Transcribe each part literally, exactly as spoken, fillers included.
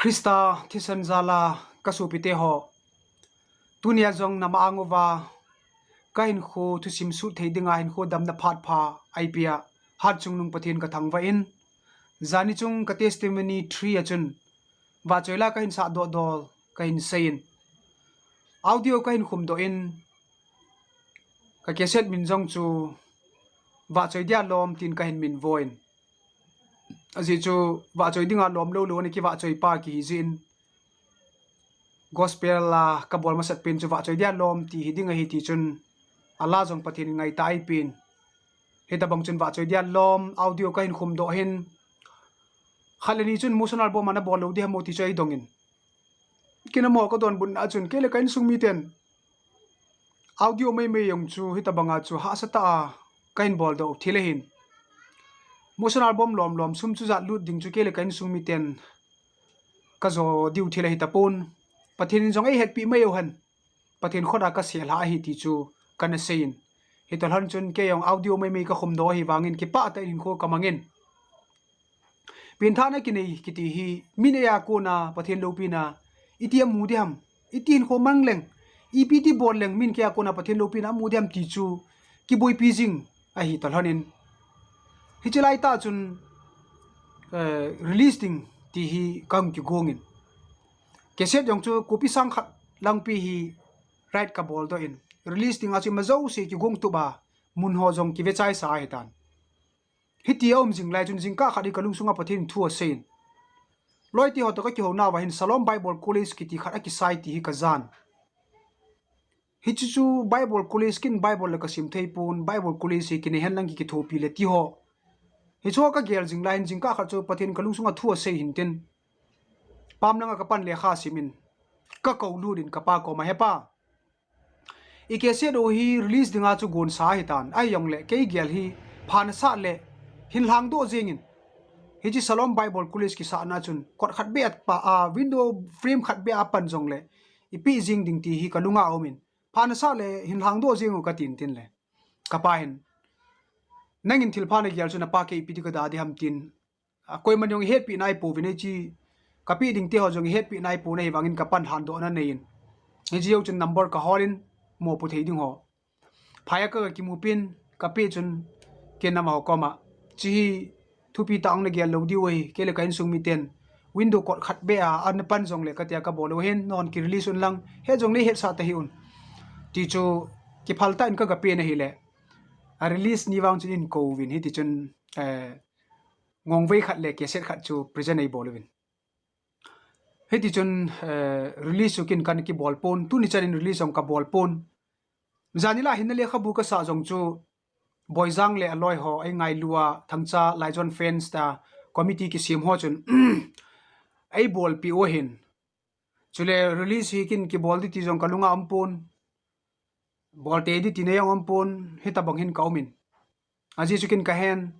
Krista thisan jala ka sopite ho, tunia jong nama anguva ka hinkho thusim sut thei dinga hinkho damna phat pha eipea, Hatchungnung Pathen ka thangvah in, jani chung ka testimony three a chun vahchoi la ka hin sah doh dol ka hin seiyin, audio ka hin khum doh in, ka cassette min jong chu Vahchoi dia lom tin ka hin min voin. Ajeh chu vahchoi dinga lom lou lou ana kivahchoi pa kihi jeh in, gospel la ka bol masat pen chu vahchoi dia lom ti hi ding ahi ti chun, ala jong Pathen in ngaitah eipin. Hitabang chun vahchoi dia lom audio ka hin khum doh hin, khat le ni chun Motion Album ana bol lou ding ham ti chu eidongin, kei in amaho ka donbutna a chun kei le ka insung miten audio meimei jong chu hitabanga chu hahsa tah a ka hin bol doh thil ahin, Motion Album lom lom sum chu jat lut ding chu kei le ka insung miten ka jo diu thil ahi tapon. Pathen in jong eihetpi mai u hen, Pathen khut a ka selha ahi ti chu kana seiyin. Hitalhon chun kei jong audio meimei ka khum doh ahi vangin kipah tah in hinkho ka mangin. Pengthahna kinei kiti hi min eia kona Pathen loupina iti amu ding ham, iti hinkho mang leng, ipi ti bol leng min kei a kona Pathen loupina amu ding ham ti chu kiboipi jing ahi talhon in, hiche laitah chun, eh, release ding ti hi ka hung kigongin, cassette jong chu copy sang khat langpi hi right ka bol doh in, release dinga chu ima jouse kigong tup a, mun ho jong kivechaisa ahitan. Hiti aum jing lai chun jingkah khat hi ka lungsunga Pathen in thu aseiyin, loite ho toh ka kihouna uva hin Shalom Bible College kiti khat akisai ti hi ka jan. Hiche chu Bible College, ken Bible le ka sim thei pon, Bible College hi kinei henlang ki kithopi le ti ho. Hiche ho ka gel jing lai hin jingkah khat chu Pathen ka lungsunga thu asei hin tin, pam langa ka pan lekha simin, ka koulut in ka pa koma, He pa, i cassette u hi release dinga chu gonsa ahitan, ahijongle kei gel hi phat nasah le hin lhangdoh jengin, hiche Shalom Bible College kisahna chun kot khat beh a pa a, window frame khat beh a pan jongle ipeh jeng ding ti hi ka lunga aumin, phat nasah le hin lhangdoh jeng u katin tin le, ka pa hin, Nangin thilpha nagel chu napa kei ipi ti kada ding ham tin, a, koiman jong ihetpi naipouvin, hiche kapeh ding teho jong ihetpi naipouna hivangin ka pan lhandohna neiyin, hiche jou chun number ka holin, mopo thei ding ho. Phai a ka, ka kimupin, kapeh chun, ken amaho koma, Hiche hi thupi tah a nagel lou diu ahi, kei le ka insung miten window kot khat beh a ana pan jongle katia kabol u ahin, nahon ki release unlang, het jongle hetsah tahih un, ti chu kiphal tah in ka, kapen ahile, a release ni vang chun eikouvin, hiti chun, eh, ngongvei khat le cassette khat chu present eibol uvin. Hiti chun, eh, release chu ken kana kibol pon, tuni chan in release jong kabol pon. Janhi la hin na lekhabu kasah jong chu, Boijang le aloi ho eingailu a, Thangcha Laijon fans ta committee kisem ho chun eibolpeh u ahin. Chule release hi ken kibol ding ti jong ka lunga umpon, bol tei ding tina jong umpon, hitobang hin ka umin. Ajeh chu ken kahen,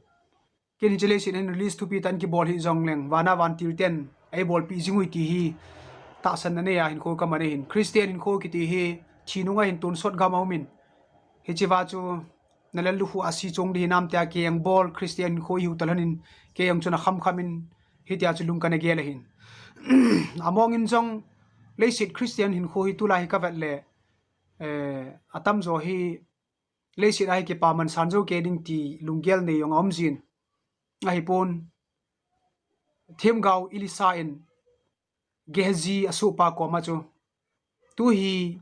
ken hiche leiset hin release thupi tah in kibol hih jongleng, vana vantil ten eibolpeh jing uve ti hi tahsanna neija hinkho kaman ahin. Christian hinkho kiti hi thi nunga hin tonsot gam aumin, hichea chu nalal lukhuh a si chong ding hinam tia kibol Christian hinkho ihiu talhon in, kei jong chun akhamkham in hitia chu lung kana gel ahin. Amongin jong leiset Christian hinkho hi tulai hi kavet le, eh, atamjo hi leiset a hi kipaman san jou kei ding ti lunggel nei jong aumjin, ahipon, Themgao Elisha in Gehazi asohpa koma chu, tuhi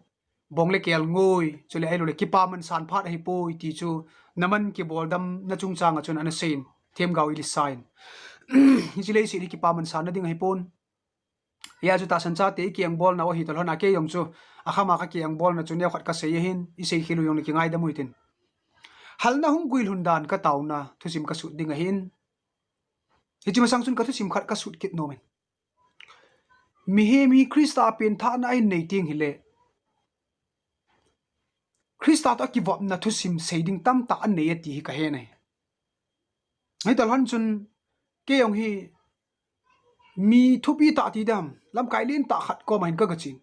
bong le kel ngoi, chule ahiloule kipaman san phat ahipoi ti chu, naman kiboldamna chungchanga chun ana seiyin, Themgao Elisha in, hiche leiset hi kipaman sanna ding ahipon, hia chu tahsan chate ikiengbolnau ahi talhon a, kei jong chu akhama kakiengbolna chu neokhat kasei ahin, iseikhel u jongle kingaidam u hitin. Halna hung guilhun dan kataona thusim kasut ding ahin. Hiche masang chun kathusim khat kasut kit nomin, mihem hi Christa a penthahna ahin nei teng hile, Christa toh akivopna thusim sei ding tamtah anei e ti hi kahen ahi. Hitalhon chun, kei jong hi mi thupi tah ti dam, lamkai lentah khat koma hin kagachen.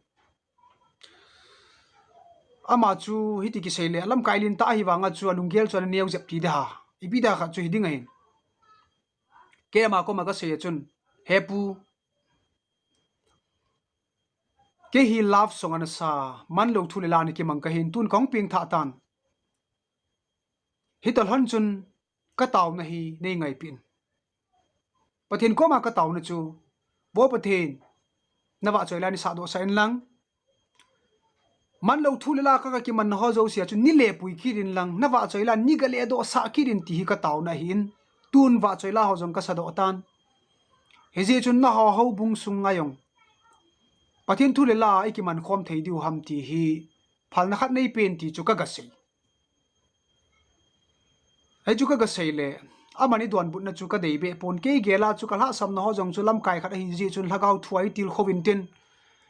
Ama chu hiti kisei le, lamkai lentah ahivanga chu alunggel chu ana neo jep ti dam, ipi dam khat chu hiding ahin. Kei ama koma kasei a chun, He pu, Kei hi love song ana sa, manlou thu le la ana kimang kahin, tun kahung pengthah tan. Hita lhon chun ka tauna hi nei ngaipin. Pathen koma ka tauna chu, Vo Pathen, na vahchoi la nei sahdoh sah in lang, manlou thu le la ka, ka kimanna ho jouse a chun nei lepui kit in lang, na vahchoi la nei ga ledoh sah kit in ti hi ka tauna ahin, tun vahchoi la ho jong ka sadoh tan. Hijeh chun nangho houbung sunga jong Pathen thu le la a i kiman khom thei diu ham ti hi phalna khat nei pen ti chu ka ga sei. Hichu ka ga sei le, aman i donbutna chu ka dei beh pon, kei gel a chu ka lhahsamna ho jong chu lamkai khat ahi jeh chun lhagao thu a i tilkhou in tin,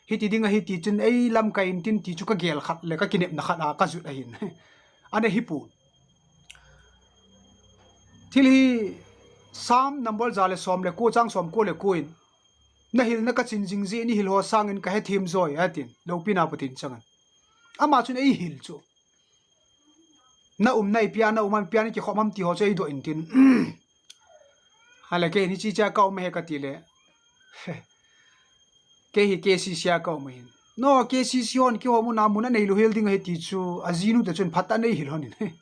hiti ding ahi ti chun ei lamkai in tin ti chu ka gel khat le ka kinepna khat a ka jut ahin. Ana hi pon. Thil hi Psalm number ja le som le ko, chang som ko le ko in, na hilna ka chin jing jeh in i hil ho sangin ka hethem joi, atin, loupina Pathen chang in. Ama chun ei hil chu. Na umna ipi a, na um a ipi a, na kikhom ham ti ho chu ei doh in tin. Hale kei hin hiche cha ka um ahi ka ti le, kei hi K C C a ka um ahin. No, K C C hon keiho mun a mun a nei lou hel ding ahi ti chu, ajinu te chun phatah in ei hil lhon in.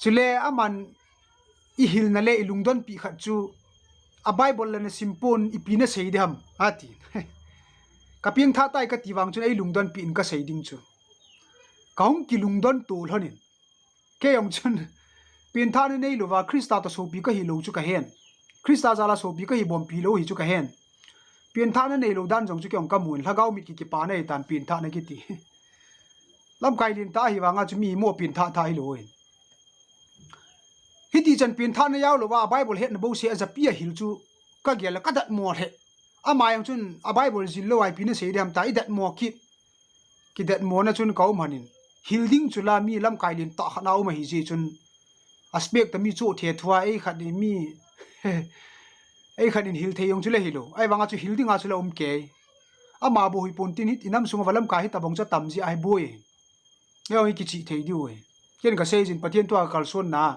Chule aman i hilna le i lungdonpi khat chu, a Bible la na sim pon ipi na sei ding ham, ati. Ka pengthah tai ka ti vang chun ei lungdonpi in ka sei ding chu, ka hung kilungdon to lhon in. Kei jong chun, penthahna nei louva Christa toh sopi ka hi lou chu ka hen. Christa jal a sopi ka hi bompi lou hi chu ka hen. Penthahna nei lou dan jong chu kei jong ka mu in, lhagao mit ki, kipana ahi tan penthahna kiti. Lamkai lentah ahi vang a chu mi mo penthah thah hi lou in. Hiti chan penthahna jao louva, a Bible hetna bouseh a japi a hil chu ka gel a ka datmo lheh. Ama jong chun a Bible jil lou a ipi na sei ding ham tia i datmo kit. Kidatmo na chun ka um lhon in. Hil ding chu la mi lamkai lentah khat na um ahi jeh chun. A spek ta mi chu the thua ei khat in mi, ei khat in hil thei jong chu la hi lou. Ahi vang a chu hil ding a chu la um kei. Ama bou hi pon tin hi, i nam sunga va lamkai hi tabang chu tam jeh ahi boi. Kei jong hi kichih thei diu ahi. Ken ka sei jin Pathen thu a ka kalson na.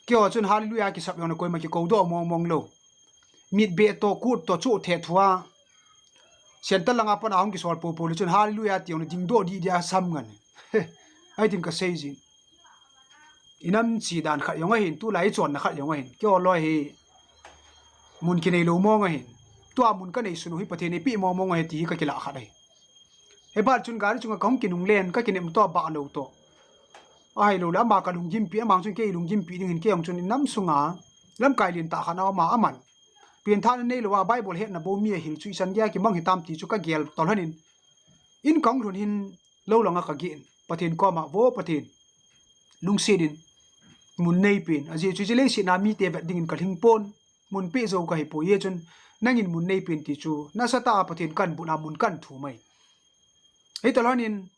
Keiho chun Hallelujah kisap jong le koima kikou doh mong mong lou. Mit beh toh, kut toh, chu the thua. Centre langa pat a hung kisol popo le chun Hallelujah ti jong le ding doh dih dih a sam ngen. Ahi tin ka sei jin. I nam chi dan khat jong ahin, tulai i chonna khat jong ahin. Keiho loi hi mun kinei lou mong ahin. Tua mun ka nei sun u hi Pathen in eipeh mong mong ahi ti hi ka kilah khat ahi. He bat chun gari chunga ka hung kinung len, ka kinem toh, bah lou toh. Ahilou le, ama ka lunggimpi, ama chun kei lunggimpi ding hin kei jong chun i nam sunga lamkai lentah khat na um a, aman penthahna nei louva, Bible hetna bou mi a hil chu ichan gei a kimang hitam ti chu ka gel to lhon in. In ka hung lhun hin lou langa ka geh in, Pathen koma, Vo Pathen, lungset in mun nei pen, ajeh chu hiche leiset a mite vet ding in ka lhing pon. Mun peh jou ka hi poi, hijeh chun nangin mun nei pen ti chu nasatah a Pathen ka but a mun ka thum ahi. Hita lhon in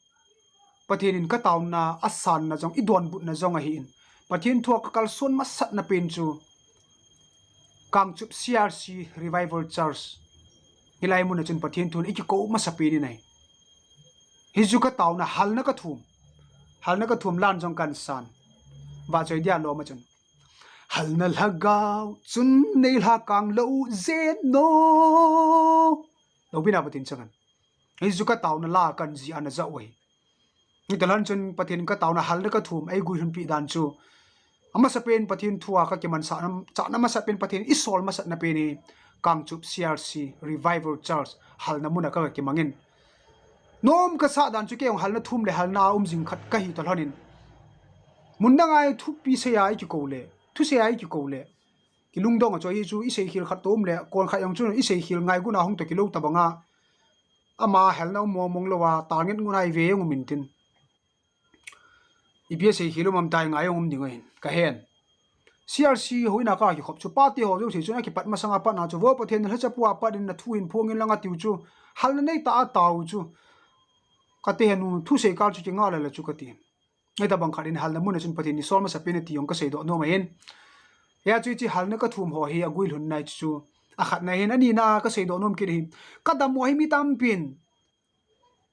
Pathen in ka tauna a sanna jong, i donbutna jong ahin, Pathen thu a ka kalson masatna pen chu Kangchup C R C Revival Church. Hilai mun a chun Pathen thu in i kikou masa pen in ahi. Hichu ka tauna, halna ka thum. Halna ka thum lan jong kan san. Vahchoi dia lom a chun. Halna lhagao chun nei lhakang lou jen o. Loupina Pathen chang in. Hichu ka tauna la kan ji ana ja u ahi. Hita lhon chun Pathen in ka tauna halna ka thum ei guilhunpi dan chu. Amasapen Pathen thu a ka kimansahna, chahna masapen Pathen in i sol masatna pen hi Kangchup C R C Revival Church halna mun a ka kimang in. Nom ka sah dan chu kei jong halna thum le halna a um jing khat ka hi ta lhon in. Mun dang a thupi sei a i kikou le, thusei a i kikou le, kilungdong a chu ahi chu, i seikhel khat toh um le, kon khat jong chu i seikhel ngai gun a hung toh kilou tabang a. Ama halna um mong mong lou a, target ngun a i ve jong um in tin. Ipi a seikhel um am tai ngai jong um ding ahin, ka hen. C R C houin a ka kikhop chu, pate ho jouse chun a kipat masang a pat na chu, Vo Pathen, na lhachapu a pat in na thu hin phong in lang a tiu chu, halna nei ta a tao chu. Ka te henu, thusei kal chu kinga le le chu ka ti. Hitabang khat in halna mun a chun Pathen in i sol masapen e ti jong ka seidoh nom ahin. Hia chu hiche halna ka thum ho hi a guilhunna chu, a khatna ahin, a nina ka seidoh nom kit hi. Ka dammo hi mi tampin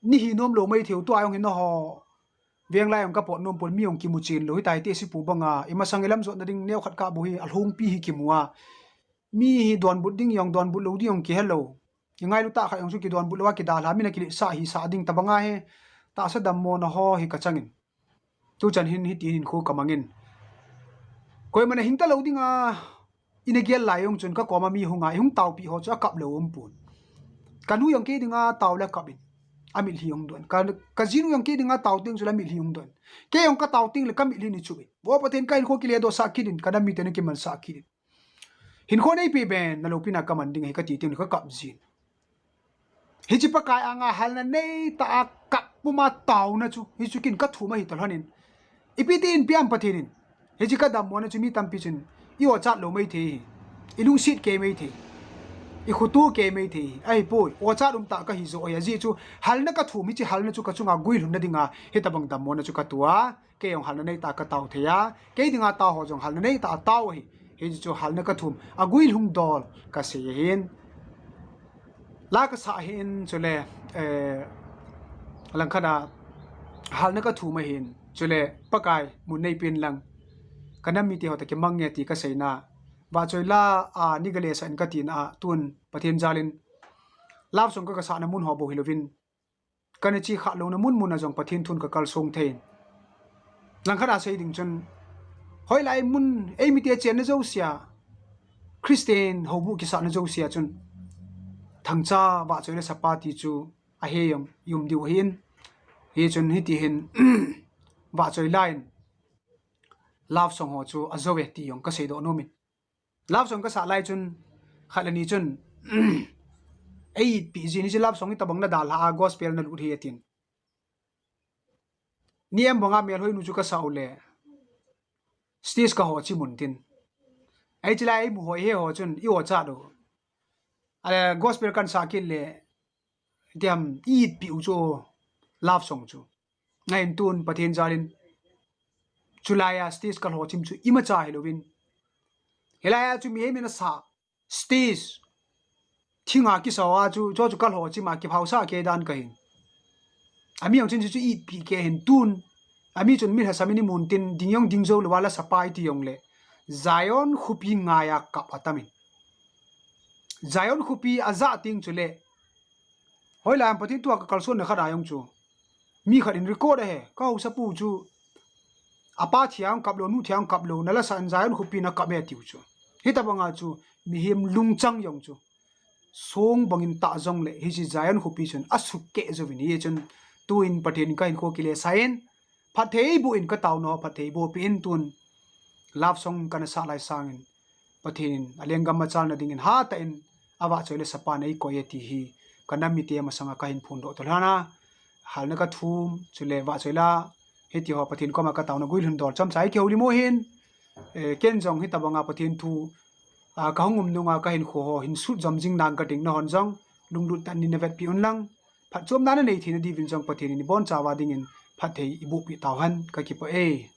ni hi nom lou mai thei u, tua jong hi nangho veng lai jong ka pot nom pon, mi jong kimu chen lou, hitia hi tehsepu banga i masang i lam jotna ding neo khat kah bou hi a lhungpi hi kimu a. Mi hi donbut ding jong, donbut lou ding jong kihe lou. Kingailu tah khat jong chu kidonbut lou a kidalha, min a kiletsah hisah ding tabang ahi. Tahsa dammona ho hi kachangin. Tuchan hin hitin hinkho kamangin. Koiman ahin talou dinga, ina gel lai jong chun kakoma mi hunga, ihung taopeh ho chu akap lou umpon. Kanu jong kei dinga tao le kap in. Amitlhi hung don. Ka, kajinu jong kei dinga tao teng chule amitlhi hung don. Kei jong katao teng le kamitlhi ni chup in. Vo Pathen kahinkho kiledohsah kit in, kanam mite nakimansah kit in. Hinkho neipeh ben, naloupina kaman ding ahi kati teng le kakap jin. Hiche Pakai anga halna neitah a kap puma taona chu, hichu kin kathum ahi talhon in. Ipi tin piam Pathen in. Hiche kadammona chu mi tampi chun, i ochat lou maithei hi. I lungset kei maithei. I khutu kei maithei hi. Ahipoi, ochat umtah kahi joh ahi ajeh chu, halna kathum hiche halna chu kachunga guilhunna dinga, hitabang dammona chu kato a. Kei jong halna neitah a katao thei a, kei dinga tao ho jong halna neitah a tao ahi. Hichu halna kathum, aguilhung dol kasei ahin. La kasah ahin chule, eh, langkhat a halna kathum ahin. Chule Pakai mun neipen lang, kanam mite ho toh kimang nge ti kaseina. Vahchoi la a ni galesah in katina a, tun Pathen jalin love song ka, kasahna mun ho bou hilouvin, kana che khah louna mun mun a jong Pathen thun kakalsong thei in. Langkhat a sei ding chun, hoilai mun eimite chenna jousea, Christian houbuh kisahna jousea chun, thangcha Vahchoi le Sapa ti chu ahe jong i um diu ahin. Hichun hitihin, Vahchoi la in love song ho chu ajou e ti jong kaseidoh nom in. Love song kasah lai chun, khat le ni chun, eipi jin hiche love song hitabang nadalha a gospel nalut hi atin. Ni em banga melhoinu chu kasah u le, stage kaho chim un tin. Hiche lai eimu hoi he ho chun, i ochat u. Ale gospel kansah kit le, tiam itpeh u chu love song chu. Ahin tun Pathen jalin, chulai a stage kalhochim chu imacha hilouvin, hilai a chu mihem in asah stage, thinga kisah a chu, chu chu kalhochim a kiphaosah kei dan kahin. Ami jong chun chu itpeh kei ahin tun, ami chun mi lhasam in imun tin, ding jong ding jou louva la Sapa iti jongle, Zion khopi ngaiya kap atamin. Zion khopi ajah teng chule, hoilai am Pathen thua kakalsonna khat a jong chu, mi khat in record ahe, kahaosapu chu, apa thia jong kap lou, nu thia jong kap lou, nala sah in Zion khopi nakap e atiu chu. Hitabanga chu, mihem lungchang jong chu, song bangin tah jongle, hiche Zion khopi chun asuhkeh jouvin, hichun tuin Pathen in kahinkho kilesah in, phattheiboh in kataona ho phattheiboh peh in tun, love song kana sah lai sangin, Pathen in alenggam machalna dingin hatah in, Vahchoi le Sapan eikoi e ti hi, kanam mite masanga kahin phondoh talhon a, halna kathum, chule Vahchoi la, hitiho Pathen koma kataona guilhun dol chomcha hi kihoulim u ahin, eh, ken jong hitabanga Pathen thu, ah, kahung um nunga kahinkho ho hinsut jom jing nang kating, nahon jong lunglut tah in navetpeh unlang, phatchomna nanei theina diuvin jong Pathen in ibonchauva dingin phatthei ibohpeh tauhen, kakipah e.